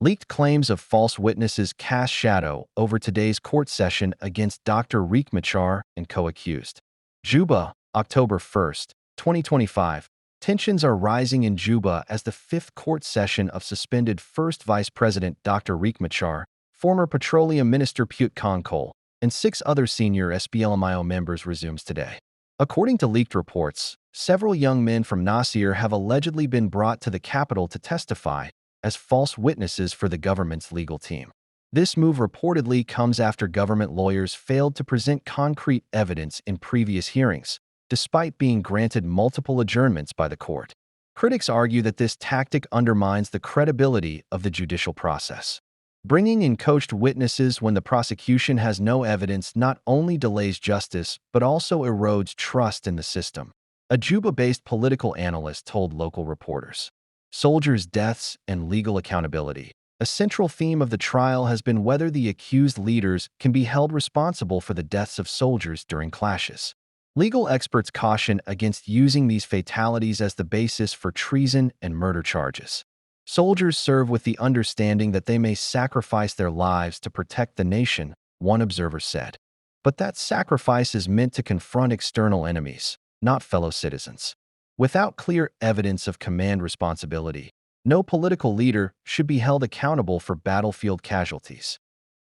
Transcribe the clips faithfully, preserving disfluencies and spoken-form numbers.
Leaked claims of false witnesses cast shadow over today's court session against Doctor Riek Machar and co-accused. Juba, October first, twenty twenty-five. Tensions are rising in Juba as the fifth court session of suspended First Vice President Doctor Riek Machar, former Petroleum Minister Puot Khan Chol, and six other senior S P L M I O members resumes today. According to leaked reports, several young men from Nasir have allegedly been brought to the capital to testify as false witnesses for the government's legal team. This move reportedly comes after government lawyers failed to present concrete evidence in previous hearings, despite being granted multiple adjournments by the court. Critics argue that this tactic undermines the credibility of the judicial process. Bringing in coached witnesses when the prosecution has no evidence not only delays justice but also erodes trust in the system, a Juba-based political analyst told local reporters. Soldiers' deaths and legal accountability. A central theme of the trial has been whether the accused leaders can be held responsible for the deaths of soldiers during clashes. Legal experts caution against using these fatalities as the basis for treason and murder charges. Soldiers serve with the understanding that they may sacrifice their lives to protect the nation, one observer said. But that sacrifice is meant to confront external enemies, not fellow citizens. Without clear evidence of command responsibility, no political leader should be held accountable for battlefield casualties.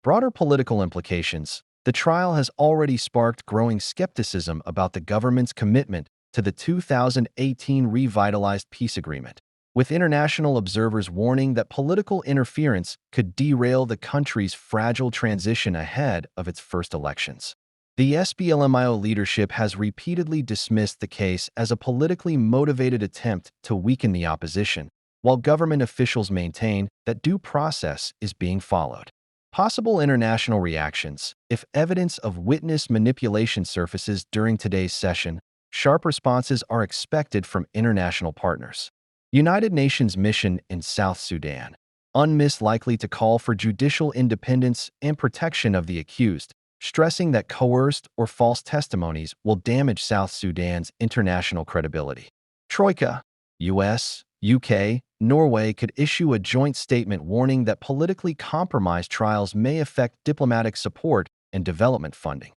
Broader political implications. The trial has already sparked growing skepticism about the government's commitment to the two thousand eighteen revitalized peace agreement, with international observers warning that political interference could derail the country's fragile transition ahead of its first elections. The S P L M I O leadership has repeatedly dismissed the case as a politically motivated attempt to weaken the opposition, while government officials maintain that due process is being followed. Possible international reactions. If evidence of witness manipulation surfaces during today's session, sharp responses are expected from international partners. United Nations mission in South Sudan. UNMISS likely to call for judicial independence and protection of the accused, stressing that coerced or false testimonies will damage South Sudan's international credibility. Troika, U S, U K, Norway could issue a joint statement warning that politically compromised trials may affect diplomatic support and development funding.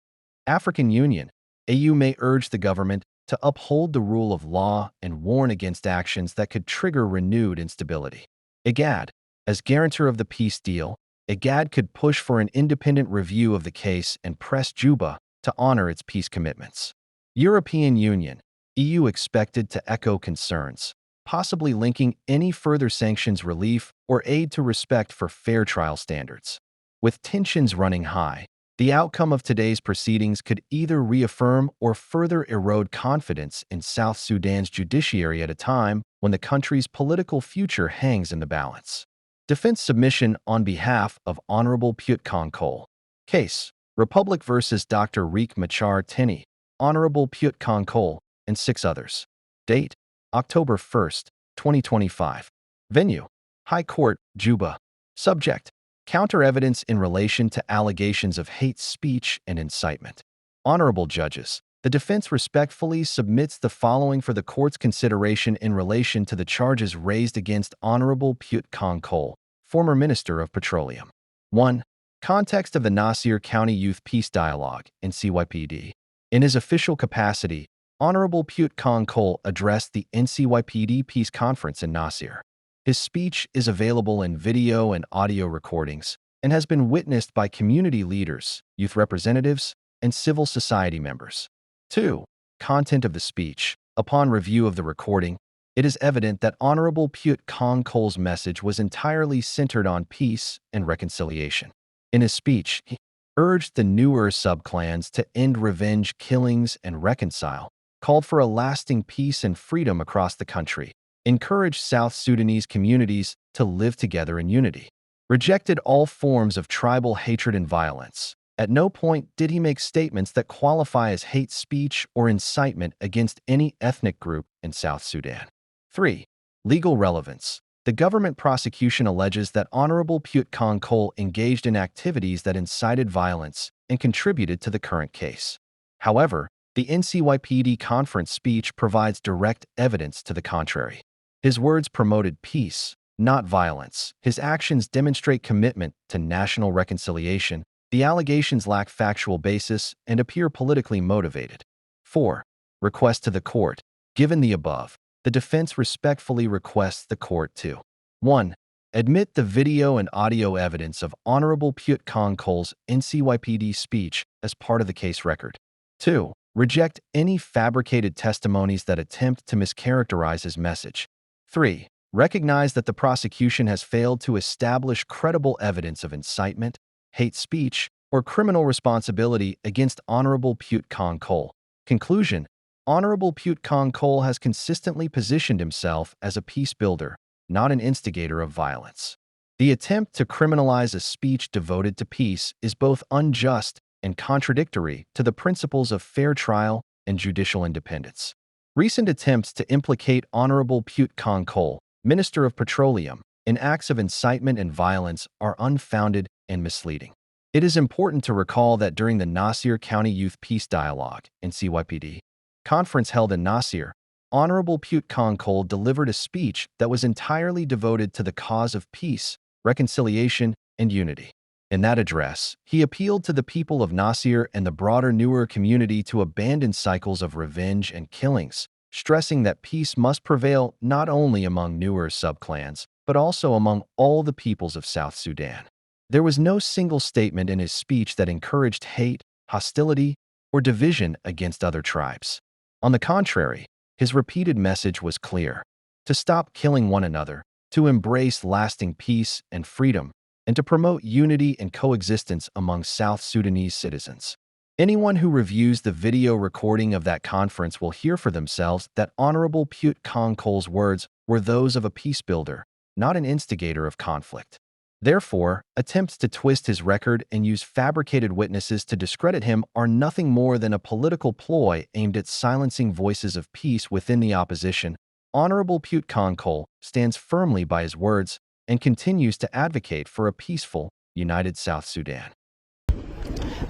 African Union, A U may urge the government to uphold the rule of law and warn against actions that could trigger renewed instability. IGAD, as guarantor of the peace deal, IGAD could push for an independent review of the case and press Juba to honor its peace commitments. European Union, E U expected to echo concerns, possibly linking any further sanctions relief or aid to respect for fair trial standards. With tensions running high, the outcome of today's proceedings could either reaffirm or further erode confidence in South Sudan's judiciary at a time when the country's political future hangs in the balance. Defense submission on behalf of Honorable Puot Khan Chol. Case, Republic versus Doctor Riek Machar Teny, Honorable Puot Khan Chol, and six others. Date, October first, twenty twenty-five. Venue, High Court, Juba. Subject, counter evidence in relation to allegations of hate speech and incitement. Honorable judges, the defense respectfully submits the following for the court's consideration in relation to the charges raised against Honorable Puot Khan Chol, former Minister of Petroleum. One, context of the Nasir County Youth Peace Dialogue, N C Y P D. In his official capacity, Honorable Puot Khan Chol addressed the N C Y P D Peace Conference in Nasir. His speech is available in video and audio recordings and has been witnessed by community leaders, youth representatives, and civil society members. Two, content of the speech. Upon review of the recording, it is evident that Honorable Puot Khan Chol's message was entirely centered on peace and reconciliation. In his speech, he urged the Nuer subclans to end revenge killings and reconcile, called for a lasting peace and freedom across the country, encouraged South Sudanese communities to live together in unity, rejected all forms of tribal hatred and violence. At no point did he make statements that qualify as hate speech or incitement against any ethnic group in South Sudan. Three, legal relevance. The government prosecution alleges that Honorable Puot Khan Chol engaged in activities that incited violence and contributed to the current case. However, the N C Y P D conference speech provides direct evidence to the contrary. His words promoted peace, not violence. His actions demonstrate commitment to national reconciliation. The allegations lack factual basis and appear politically motivated. Four, request to the court. Given the above, the defense respectfully requests the court to: one, admit the video and audio evidence of Honorable Pyut Kong Kol's N C Y P D speech as part of the case record. Two, reject any fabricated testimonies that attempt to mischaracterize his message. Three, recognize that the prosecution has failed to establish credible evidence of incitement, hate speech, or criminal responsibility against Honorable Pyut Kong Kol. Conclusion: Honorable Pyut Kong Kol has consistently positioned himself as a peace builder, not an instigator of violence. The attempt to criminalize a speech devoted to peace is both unjust and contradictory to the principles of fair trial and judicial independence. Recent attempts to implicate Honorable Pyut Kong Kol, Minister of Petroleum, in acts of incitement and violence are unfounded and misleading. It is important to recall that during the Nasir County Youth Peace Dialogue, N C Y P D, conference held in Nasir, Honorable Pyut Kong Kol delivered a speech that was entirely devoted to the cause of peace, reconciliation, and unity. In that address, he appealed to the people of Nasir and the broader Nuer community to abandon cycles of revenge and killings, stressing that peace must prevail not only among Nuer subclans, but also among all the peoples of South Sudan. There was no single statement in his speech that encouraged hate, hostility, or division against other tribes. On the contrary, his repeated message was clear: to stop killing one another, to embrace lasting peace and freedom, and to promote unity and coexistence among South Sudanese citizens. Anyone who reviews the video recording of that conference will hear for themselves that Honorable Pyut Kong Kol's words were those of a peace builder, not an instigator of conflict. Therefore, attempts to twist his record and use fabricated witnesses to discredit him are nothing more than a political ploy aimed at silencing voices of peace within the opposition. Honorable Pyut Kong Kol stands firmly by his words and continues to advocate for a peaceful, united South Sudan.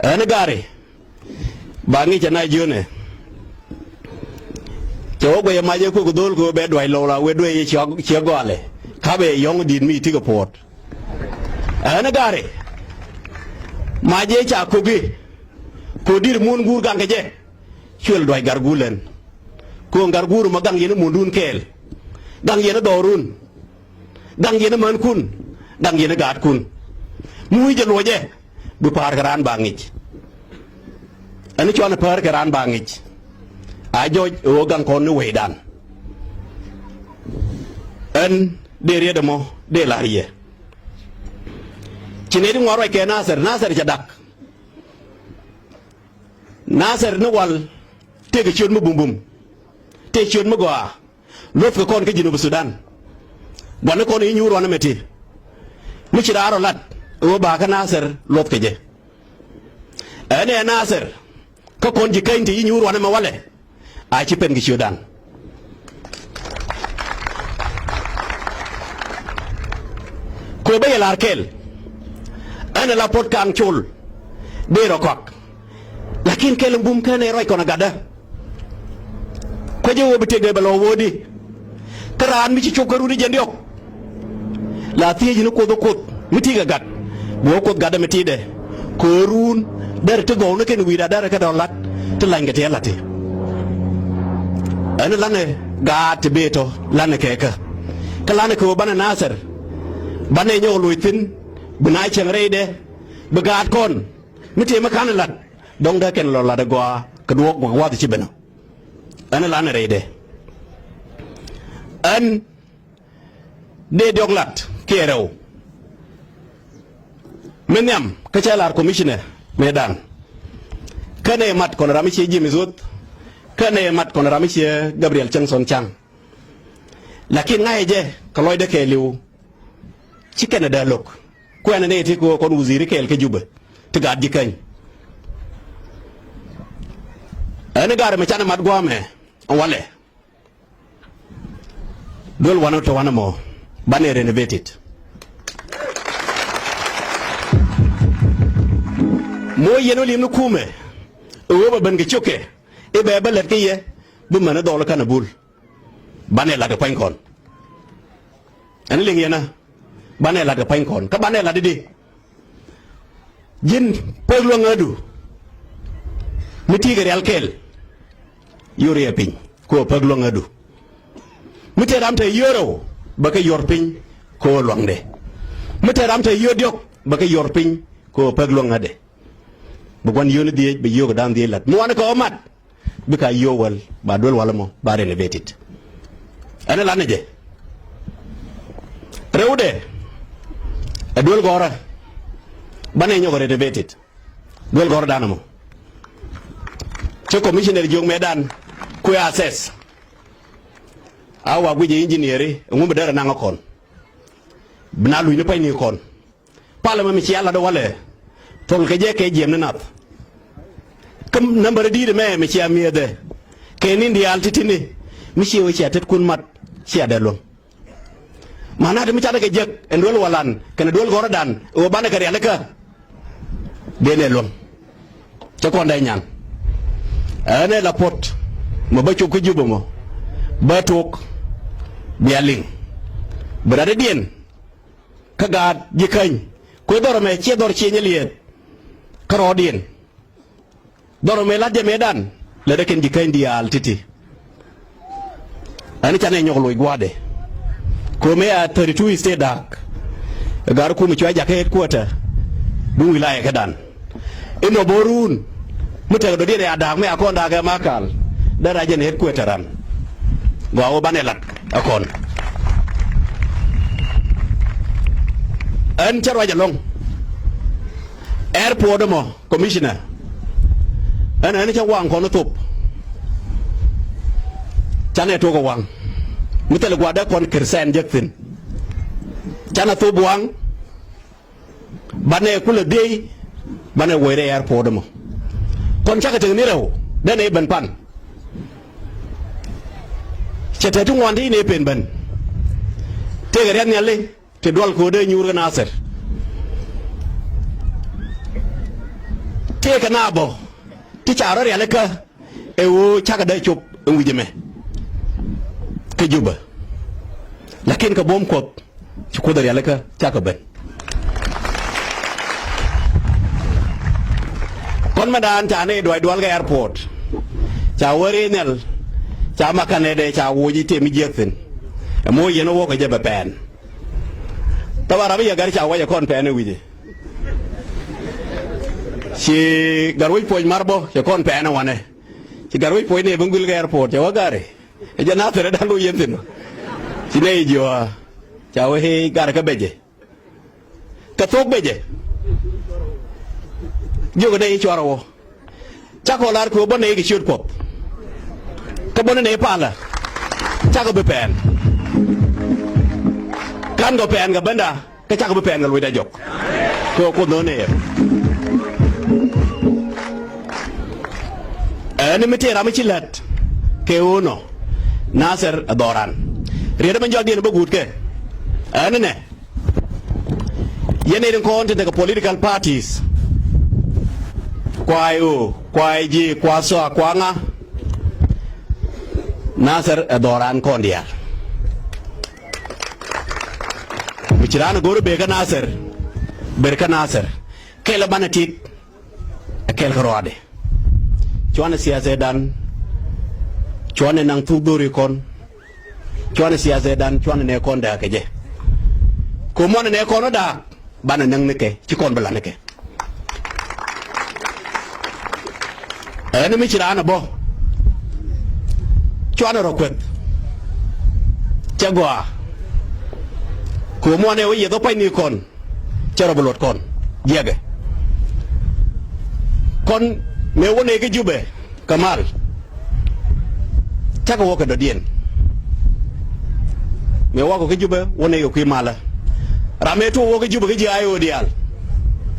Ɛn gari ba ŋi̱c ɛn a jiöni. Cɛ wä guɛy ɛ mac ɛ kuk dhol kɛ wä bɛ duac lɔw la wee duee ciɛ gɔalɛ. Ka bɛ yɔ̱ŋ di̱t mi ti kɛ puɔt. Ɛn gari mac ɛ ca kuki. Kɛ wä di̱t mun guur gaŋ kɛ jɛ. Cuël duac gar guul ɛn. Kɛ wä gar guur mɔ gaŋ yɛn mundun kɛɛl. Gaŋ yɛn dhɔrun. Gaŋ yɛn mänkun. Gaŋ yɛn gaatkun. Mi wi̱c jɛ luɔcɛ. Bi pa̱a̱r kɛ raan ba ŋic. Ɛn cuanɛ pa̱a̱r kɛ raan ba ŋic. A jɔc ɛ ɣöö gaŋ kɔn ni wecdan. Ɛn dee riet ɛmɔ dee la̱r yɛ. Ci nɛy ti ŋuan ruac kɛ Nathɛr, Nathɛr cɛ dak. Nathɛr ni wal tëëkɛ ciöt mi bumbum. Tëë ciöt mi gɔaa. Luɔthkɛ kɔn kä Jinub Sudan. Gua̱nikɔn i̱ nyuur ruan ɛmɛ ti. Mi ci raar ɔ lat ɛ ɣöö bakä Nathɛr luɔthkɛ jɛ. Ɛn ɛ Nathɛr kä kɔn ji̱ käny ti i̱ nyuur ruan ɛmɛ walɛ. A ci pɛn kɛ ciötdan. Kɛ ɣöö bä yɛ la̱r kɛl. Ɛn ɛ la puɔ̱t kaŋ col. Dee rɔ kɔak. Lakin kɛl in bum kä nɛy ruac kɔn a gatdä. Kuecä ɣöö bi tëkdɛ bɛ lɔ ɣöödi. Kä raan mi ci cop kä runi jɛn diɔ̱k. La thiec ni Kuoth ɣä Kuoth mi ti̱i̱ kɛ gat. Bi ɣä Kuoth gatdä mi ti̱i̱dɛ. Kɛ ɣöö run derɛ ti gɔw ni kɛn wi̱i̱da derɛ kɛ dɔ̱ŋ la̱t ti lanykɛ ti ɛ la̱t ti. Ɛn lanɛ gaat ti bëë tɔ̱ lanɛ kɛ kä. Kä lanɛ kɛ ɣöö banɛ Nathɛr. Banɛ nyɔk loc thi̱n. Bi na cieŋ rɛydɛ. Bi gaat kɔn. Mi tëë mi ka̱n la̱t. Dɔ̱ŋ dee kɛn lɔ lat ɛ gɔaa kɛ duɔ̱ɔ̱k gua̱k wath ci ben ɔ. Ɛn ɛ lan ɛ rɛydɛ. Ɛn dee diɔ̱k lat kiɛ rɛw. Mi nhiam kä cɛ lar commissioner mëëdan. Kä nɛ mat kɔn ram mi ciɛ James Woth. Kä nɛ mat kɔn ram mi ciɛ Gabriel Cäŋ Thɔn Ca̱ŋ. Lakin ŋa̱cɛ jɛ kɛ lɔcdä kɛɛliw. Ci kɛn ɛ dee lo̱k kuɛn ɛ nɛy ti kɛ ɣöö kɔn wudhi̱i̱ri kɛɛl kä Jubɛ ti gaat ji̱ käny. Ɛn i̱ gaat ɛmɛ canɛ mat gua̱a̱mɛ ɛn walɛ. Duel wanɛ tɔ wanɛ mɔ banɛ renovated. Mɔ yɛn wä lim ni kumɛ ɛ ɣöö bɛ ben kɛ cokɛ i̱ bɛ bä lät kä yɛ bi män i̱ dhɔl i̱ känɛ bul. Banɛ lat i̱ pua̱ny kɔn. Ɛn liŋ yɛn ɛ banɛ lat kɛ pa̱ny kɔn kä banɛ lat i̱di. Ji̱n pek luäŋädu mi ti̱i̱ kɛ rial kɛl. Yor yɛ piny kɛ ɣöö pek luäŋädu. Mi te ram te yio̱r rɛw bɛ kɛ yio̱r piny kɛ ɣöö luaŋdɛ. Mi te ram te yio̱r diɔ̱k bɛ kɛ yio̱r piny kɛ ɣöö pek luäŋädɛ. Bɛ gua̱n yio̱r ni dhieec bɛ yio̱r kɛ da̱a̱n dhieec la̱t mi wanɛ kɛ ɣä mat. Bikɛ a yio̱w wäl ba duel walɛ mɔ ba renovated. Ɛn ɛ lanɛ jɛ. Rɛwdɛ ɛ duel gɔ̱rä banɛ nyɔk renovated. Duel gɔ̱rä danɛ mɔ cä commissioner jiök mɛtdan kuɛ assess. A wa guic ɛ engineer i̱ ɛŋu mi därɛ naŋ ɛ kɔn. Bi na luc ni pa̱ny ni kɔn. Palä mɛ mi cia lat walɛ thol kɛ jɛ kɛ jiɛm ni nath. Kä nambär di̱i̱t mɛ mi cia mi̱ethɛ kɛ ni̱n diaal ti̱ti̱ni mi cia wee cia tetkun mat cia dee luäŋ. Manat mi cat kɛ jek ɛn duel walan kɛnɛ duel gɔ̱rdan ɛ wee banɛ kɛ rialikä. Dee nɛ luäŋ cä kɔn dee nyan. Ɛn ɛ la puɔt mɔ bä cop kä Jubɛ mɔ bä tok bia liŋ. Bi rat diɛn kä gaat ji̱ käny kuɛ dhɔr ɛmɛ ciɛ dhɔr cieny ɛ liɛɛt. Kä rɔɔdiɛn dhɔr ɛmɛ la̱t jɛ mëëdan lät ɛ kɛn ji̱ käny diaal ti̱ti̱. Ɛn canɛ nyɔk loc gua̱a̱dɛ. Ko̱mɛ a thirty two state da̱a̱k. Ɛ gar kum cua jakä headquarter duŋ wilaya kädan. Inɔ bo̱o̱ruun mi tekɛ dɔ̱diɛn ɛ a da̱a̱k mi a kɔn da̱a̱k ɛ Makal. Dee rac ɛn headquarter ran gɔaa wä banɛ lat ɛ kɔn. Ɛn cä ruac ɛlɔ̱ŋ. Airport ɛmɔ commissioner. Ɛn ɛn cä waŋ kɔn thop. Canɛ tok ɛ waŋ mi thil gua̱dɛ kɔn kir sɛn jek thi̱n. Canɛ thop waŋ. Banɛ kulɛ dhiey banɛ woc rɛy airport ɛmɔ. Kɔn cakɛ tek ni rɛw dɛn ɛ ben pan. Cɛ te ti ŋuan ti in ɛ pen ben. Tëëkɛ riath nhiali. Ti dual ko̱o̱dɛ nyuur kä Nasir. Tëëkɛ na bä ti ca rɔ rialikä ɛ ɣöö cakɛ dee cop ɛn wi̱c ɛmɛ kä Jubɛ. Lakin kɛ buɔ̱m Kuɔth ci Kuoth ɛ rialikä cakɛ ben. Kɔn mɛndan ca ni duac dual kɛ airport. Ca wä ri nhial ca makanɛ dee ca woc i̱ tëë mi jiäk thi̱n. Ɛmɔ yɛn wä kɛ jɛ bɛ pɛn. Thabar ram i̱ yɛ gari ca wacɛ kɔn pɛn ɛ wi̱cɛ. Ci gar wi̱c puɔ̱ny mar bä cɛ kɔn pɛn ɛ wanɛ. Ci gar wi̱c puɔ̱ny ni bi ŋuil kɛ airport cɛ wä gari. Ɛ jɛ na thɛrɛ dan lo yɛn thi̱n. Ci nɛ i̱ jiɔa ca wä i̱ gar kä becɛ. Kɛ thok becɛ. Jiök ɛ nɛ i̱ cuarɛ wä. Cakɔ lar kɛ ɣöö bä nɛy kɛ ciöt Kuɔth. Kä bä ni nɛy palä cakɔ bi pɛn. Ka̱n kɔ pɛn kɛ bända kä cakɔ bi pɛn kɛ luɔcda jɔk. Kɛ ɣöö Kuoth no̱o̱ŋ nɛy ɛ. Ɛn mi tëë ram mi ci lät kɛ ɣöö nɔ Nasir ɛ dhɔran. Riet ɛmɛ jɔakdiɛn bä guutkɛ. Ɛn nɛ Yɛn in kɔn tin tekɛ political parties, kua I O, kua I G, kua sua, kua ŋa, Nasir ɛ dhɔran kɔn diaal. Mi ci raan go̱r ber kä Nasir, ber kä Nasir. Kɛl ɛ banɛ tit, ɛ kɛl kä rɔadɛ. Cuanɛ siathɛdan, cuanɛ naŋ thuk dho̱ri kɔn. Cuanɛ siathɛdan, cuanɛ nɛ kɔn da̱a̱k kɛ jɛ. Ko̱ muanɛ nɛ kɔn da̱a̱k, banɛ näŋ ni kɛ, ci kɔn bi la̱t ni kɛ. Ɛn mi ci raan ɛ bä. Cuanɛ rɔ kueth. Cɛ gɔaa. Ko̱ muanɛ wä yieth wä pa̱ny ni kɔn. Cɛ rɔ bi luɔt kɔn jiɛkɛ. Kɔn mëë wä nɛy kä Jubɛ kɛ mal. Cakɛ wä kɛ dɔ̱diɛn. Mëë wakɔ kä Jubɛ wä nɛy kɛ kui̱ malä. Ram mëë tuɔɔk wä kä Jubɛ kä ji̱ I O diaal.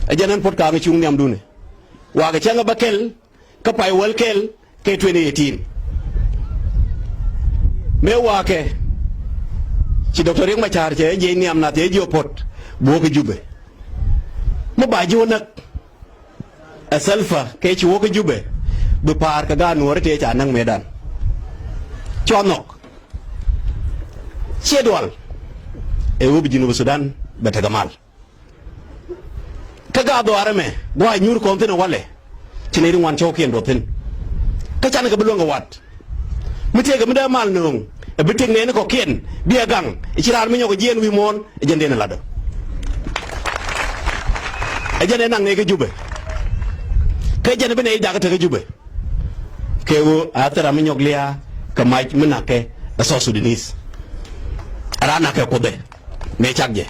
Ɛ jɛn ɛn puɔ̱t ka̱a̱ŋ cuŋ nhiamdun. Wakɛ cäŋ ɛ bä kɛl kä pay wäl kɛl kɛ twenty eighteen. Mëë wakɛ ci Doctor Riek Machar cɛ jiɛc nhiam nath cɛ jiök puɔ̱t bi wä kä Jubɛ. Mi ba ji̱ wä näk ɛ Salva kɛ ci wä kä Jubɛ bi pa̱a̱r kɛ gaat Nuɔ̱ɔ̱ri tëë ca näk mëëdan. Cua nhɔk. Ciɛ dual. ɛ ɣöö bi Junub Sudan bɛ tekɛ mal. Kä gaat dhɔaarä mɛ gua̱a̱c nyuur kɔn thi̱n ɛ walɛ. Ci nɛy ti ŋuan cɔwkiɛn duɔth thi̱n. Kä canɛ kɛ bi luäŋ kɛ wat. Mi tëëkɛ mi dee mal nööŋ ɛ bi tëk nɛɛni kɔ̱kiɛn bi ɛ gaŋ. Ci raan mi nyɔk ɛ jiɛɛn wi̱i̱ muɔ̱ɔ̱n ɛ jɛn dee ni latdä. Ɛ jɛn ɛ naŋ nɛy kä Jubɛ. Kä jɛn bi nɛy dak ɛ te kä Jubɛ. Kɛ ɣöö a thil ram mi nyɔk lia̱a̱ kɛ mac mi na̱kɛ ɛ South Sudanese. Ɛ raan na̱kɛ Kuothɛ mëë cak jɛ.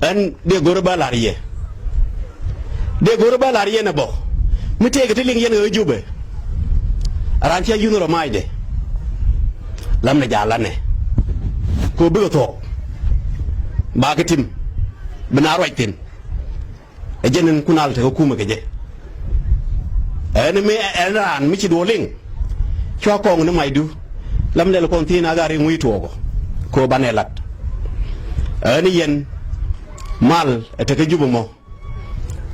Ɛn dee go̱rä bä la̱r yɛ. Dee go̱rä bä la̱r yɛn ɛ bä. Mi tëëkɛ ti liŋ yɛn ɣä Jubɛ. Raan cia yunh rɔ maacdɛ. Lamnɛ jaal lanɛ. Kɛ ɣöö bikɛ thuɔ̱k. Ba kɛ tim. Bi na ruac thi̱n. Ɛ jɛn ɛn kun al tekɛ kumɛ kɛ jɛ. Ɛn mi ɛn raan mi ci duɔ̱ɔ̱r liŋ. Cua kɔŋ ni macdu. Lam lɛl kɔn thi̱n a gar i̱ ŋui̱ tuɔɔkɔ. Kɛ ɣöö banɛ lat. Ɛn i̱ yɛn mal ɛ tekɛ Jubɛ mɔ.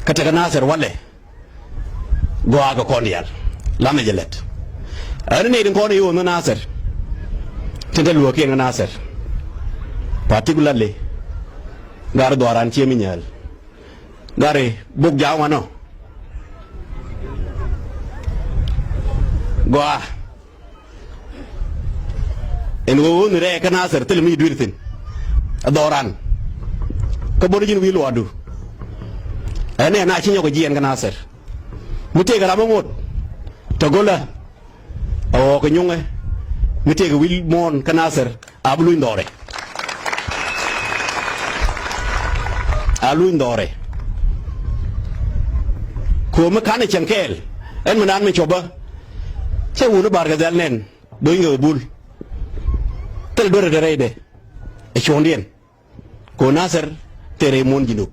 Kä tekɛ Nathir walɛ. Gɔaa kɛ kɔn diaal. Lamɛ jɛ lɛt. Ɛn i̱ nɛy tin kɔn i̱ ɣöö ni Nathir. Tin te luäk kiɛn kä Nathir. Particularly. Gar dhɔaran cie mi nyääl. Gari buk ja̱a̱ŋ wanɔ. Gɔaa. Ɛn ɣöö ɣöö ni rɛɛ kä Nathir thil mi dui̱r thi̱n. Ɛ dhɔran. Kä bot ji̱n wi̱i̱ luaadu. Ɛn ɛn a ci nyɔk ɛ jiɛɛn kä Nathir. Mi tëëkɛ ram mi ŋot. Tɛ go̱lä. A ɣɔɔk kɛ nyuŋɛ mi tëëkɛ wi̱i̱ muɔ̱ɔ̱n kä Nathir a bi luny dhɔrɛ. A luny dhɔrɛ. Ko̱o̱m mi ka̱n ɛ cäŋ kɛɛl ɛn mi naan mi cɔpä. Cɛ wuni bar kɛ dhɛl nɛn do̱nykɛ kɛ bul. Thil duer ɛ te rɛydɛ ɛ cuɔ̱ŋdiɛn. Ko Nathir tëë rɛy muɔ̱ɔ̱n Junub.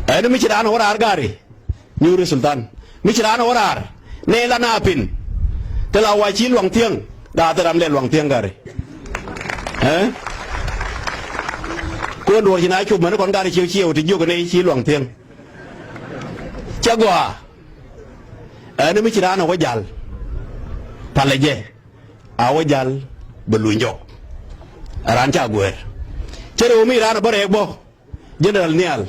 Ɛn mi ci raan wä raar gari. Nyuuri Sultan. Mi ci raan wä raar. Nɛ la na pin. Te la wa ci luaŋ thiäŋ. Daa thil ram lɛ luaŋ thiäŋ gari. Ɛ? Kuɛn duɔ̱ɔ̱r ci na cop mɛn kɔn gari ciek ciek ti jiök nɛ ci luaŋ thiäŋ. Cɛ gɔaa. Ɛn mi ci raan wä jal. Palɛ jɛ. A wä jal bɛ luny jɔk. Ɛ raan ca guɛɛr. Cɛ rɛ wä mi raan ɛ bä rɛɛk bä. General Nial.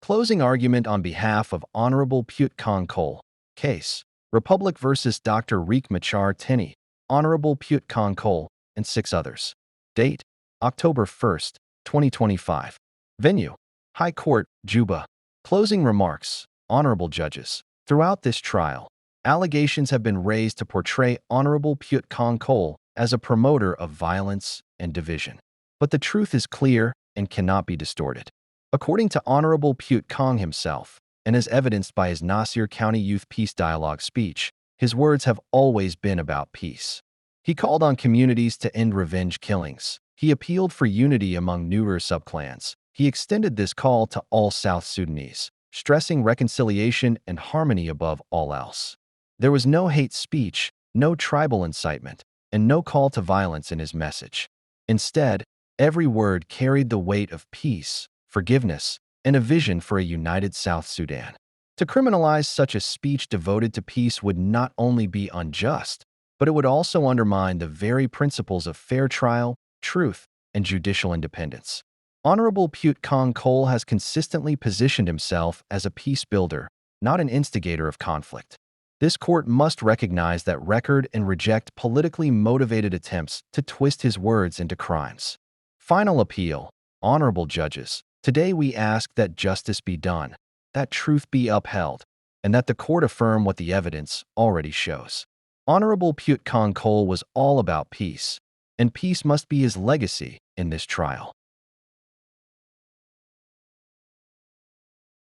Closing argument on behalf of Honorable Pute Kong Cole. Case, Republic versus Doctor Riek Machar Teny, Honorable Pute Kong Cole, and six others. Date, October first, twenty twenty-five. Venue, High Court, Juba. Closing remarks, Honorable Judges. Throughout this trial, allegations have been raised to portray Honorable Pute Kong Cole as a promoter of violence and division. But the truth is clear and cannot be distorted. According to Honorable Pute Kong himself, and as evidenced by his Nasir County Youth Peace Dialogue speech, his words have always been about peace. He called on communities to end revenge killings. He appealed for unity among Nuer subclans. He extended this call to all South Sudanese, stressing reconciliation and harmony above all else. There was no hate speech, no tribal incitement, and no call to violence in his message. Instead, every word carried the weight of peace, forgiveness, and a vision for a united South Sudan. To criminalize such a speech devoted to peace would not only be unjust, but it would also undermine the very principles of fair trial, truth, and judicial independence. Honorable Pute Kong Cole has consistently positioned himself as a peace builder, not an instigator of conflict. This court must recognize that record and reject politically motivated attempts to twist his words into crimes. Final appeal, Honorable Judges. Today we ask that justice be done, that truth be upheld, and that the court affirm what the evidence already shows. Honorable Pute Kong Cole was all about peace, and peace must be his legacy in this trial.